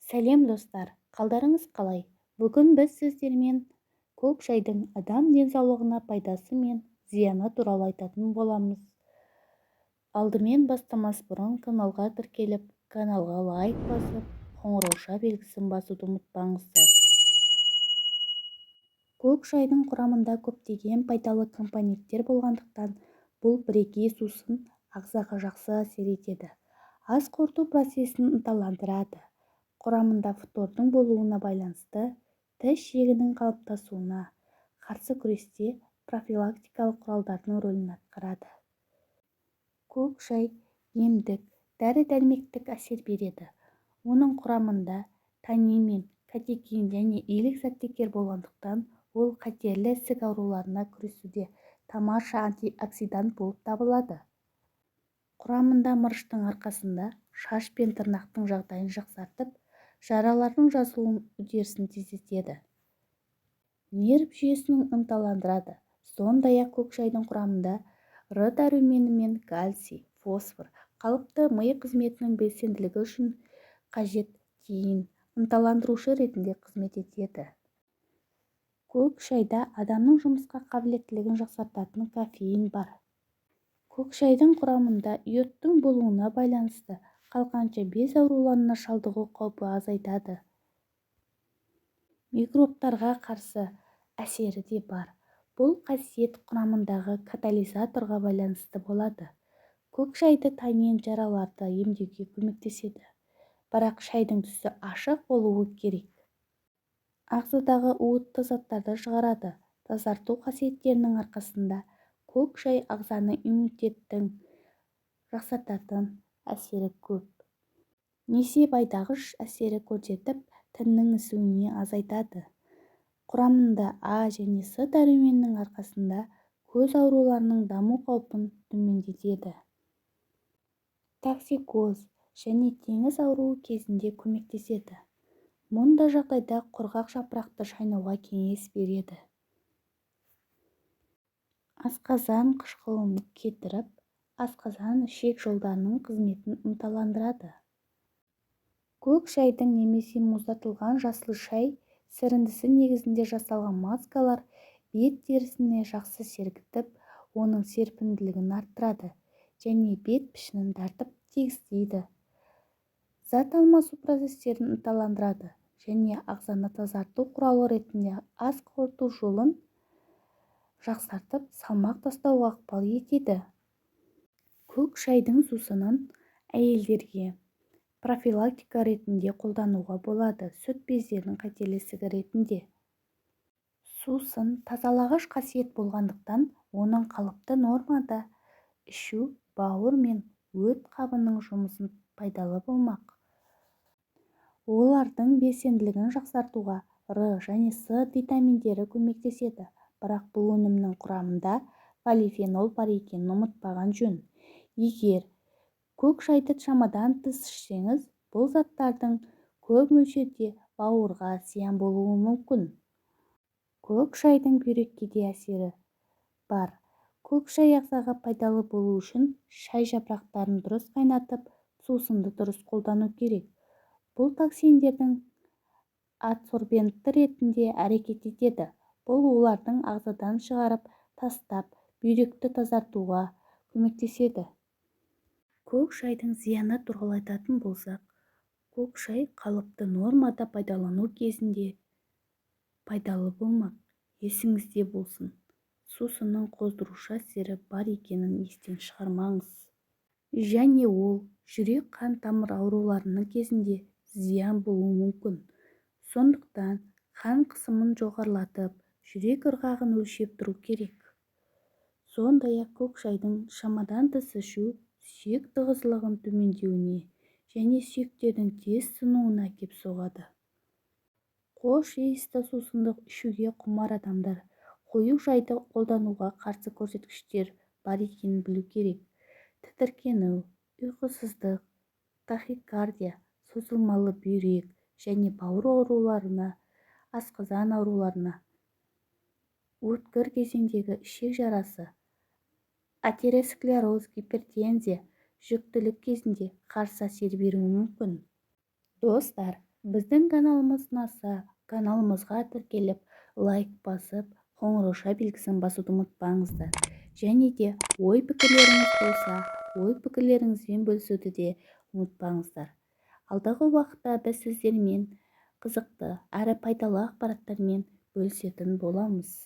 Сәлем, достар! Қалдарыңыз қалай? Бүгін біз сіздермен көк шайдың адам денсаулығына пайдасы мен зияны туралы айтатын боламыз. Алдымен, бастамас бұрын каналға тіркеліп, каналға лайк басып, қоңырауша белгісін басуды ұмытпаңыздар. Көк шайдың құрамында көптеген пайдалы компоненттер болғандықтан, бұл бірегей сусын ағзаға жақсы әсер етеді, ас қорыту процесін ынталандырады. Құрамында фтордың болуына байланысты тіс жегінің қалыптасуына қарсы күресте профилактикалық құралдардың рөлін атқарады. Көк шай емдік, дәрі-дәрмектік әсер береді. Оның құрамында танин мен катехин және илік заттектер болғандықтан, ол қатерлі ісік ауруларына күресуде тамаша антиоксидант болып табылады. Құрамында мырыштың арқасында шаш пен тырнақтың жағдайын жақсартып, жаралардың жазылу үдерісін тездетеді, нерв жүйесін ынталандырады. Сондай-ақ көк шайдың құрамында Р дәрумені мен кальций, фосфор қалыпты ми қызметінің белсенділігі үшін қажет теин ынталандырушы ретінде қызмет етеді. Көк шайда адамның жұмысқа қабілеттілігін жақсартатын кофеин бар. Көк шайдың құрамында йодтың болуына байланысты қалқанша без ауруларына шалдығу қаупі азайтады. Микробтарға қарсы әсері де бар. Бұл қасиет құрамындағы катализаторға байланысты болады. Көк шайда танин жараларды емдеуге көмектеседі, бірақ шайдың түсі ашық болуы керек. Ағзадағы уытты заттарды шығарады. Тазарту қасиеттерінің арқасында көк шай ағзаның иммунитетін жақсартатын әсері көп. Несеп айдағыш әсері көрсетіп, тіннің ісуіне азайтады. Құрамында А және С дәруменінің арқасында көз ауруларының даму қаупін төмендетеді. Токсикоз және теңіз ауруы кезінде көмектеседі. Мұндай жағдайда құрғақ жапырақты шайнауға кеңес береді. Асқазан қышқылын кетіріп, асқазан-ішек жолдарының қызметін ынталандырады. Көк шайдың немесе мұздатылған жасыл шай сіріндісі негізінде жасалған маскалар бет терісіне жақсы сергітіп, оның серпімділігін арттырады және бет пішінін тартып, тегістейді, зат алмасу процестерін ынталандырады және ағзаны тазарту құралы ретінде ас қорыту жолын жақсартып, салмақ тастауға ықпал етеді. Көк шайдың сусынын әйелдерге профилактика ретінде қолдануға болады, сүт бездерінің қатерлі ісігі ретінде. Сусын тазалағыш қасиет болғандықтан, оның қалыпты нормада ішу бауыр мен өт қабының жұмысын пайдалы болмақ. Олардың белсенділігін жақсартуға Р және С витаминдері көмектеседі. Бірақ бұл өнімнің құрамында полифенол бар екенін ұмытпаған жөн. Егер көк шайды шамадан тыс ішсеңіз, бұл заттардың көп мөлшерде бауырға зиян болуы мүмкін. Көк шайдың бүйрекке де әсері бар. Көк шай ағзаға пайдалы болу үшін шай жапырақтарын дұрыс қайнатып, сусынды дұрыс қолдану керек. Бұл токсиндердің адсорбенті ретінде әрекет етеді. Бұл олардың ағзадан шығарып тастап, бүйректі тазартуға көмектеседі. Көк шайдың зияны туралы айтатын болсақ, көк шай қалыпты нормада пайдалану кезінде пайдалы болмақ. Есіңізде болсын, сусынның қоздырушы әсері бар екенін естен шығармаңыз. Және ол жүрек-қан тамыр ауруларының кезінде зиян болуы мүмкін. Сондықтан қан қысымын жоғарылатып, жүрек ырғағын өлшеп тұру керек. Сондай-ақ көк шайдың шамадан тыс ішу сүйек тығыздығының төмендеуіне және сүйектердің тез сынуына әкеп соғады. Қош иісті сусынды ішуге құмар адамдар қою шайды қолдануға қарсы көрсеткіштер бар екенін білу керек: тітіркену, ұйқысыздық, тахикардия, созылмалы бүйрек және бауыр ауруларына, асқазан ауруларына, өткір кезеңдегі ішек жарасы, атеросклероз, гипертензия, жүктілік кезінде қарсы әсер беруі мүмкін. Достар. Біздің каналымыз ұнаса, каналымызға тіркеліп, лайк басып, қоңырауша белгісін басуды ұмытпаңыздар. Және де ой-пікірлеріңіз болса, ой-пікірлеріңізбен бөлісуді де ұмытпаңыздар. Алдағы уақытта біз сіздермен қызықты әрі пайдалы ақпараттармен бөлісетін боламыз.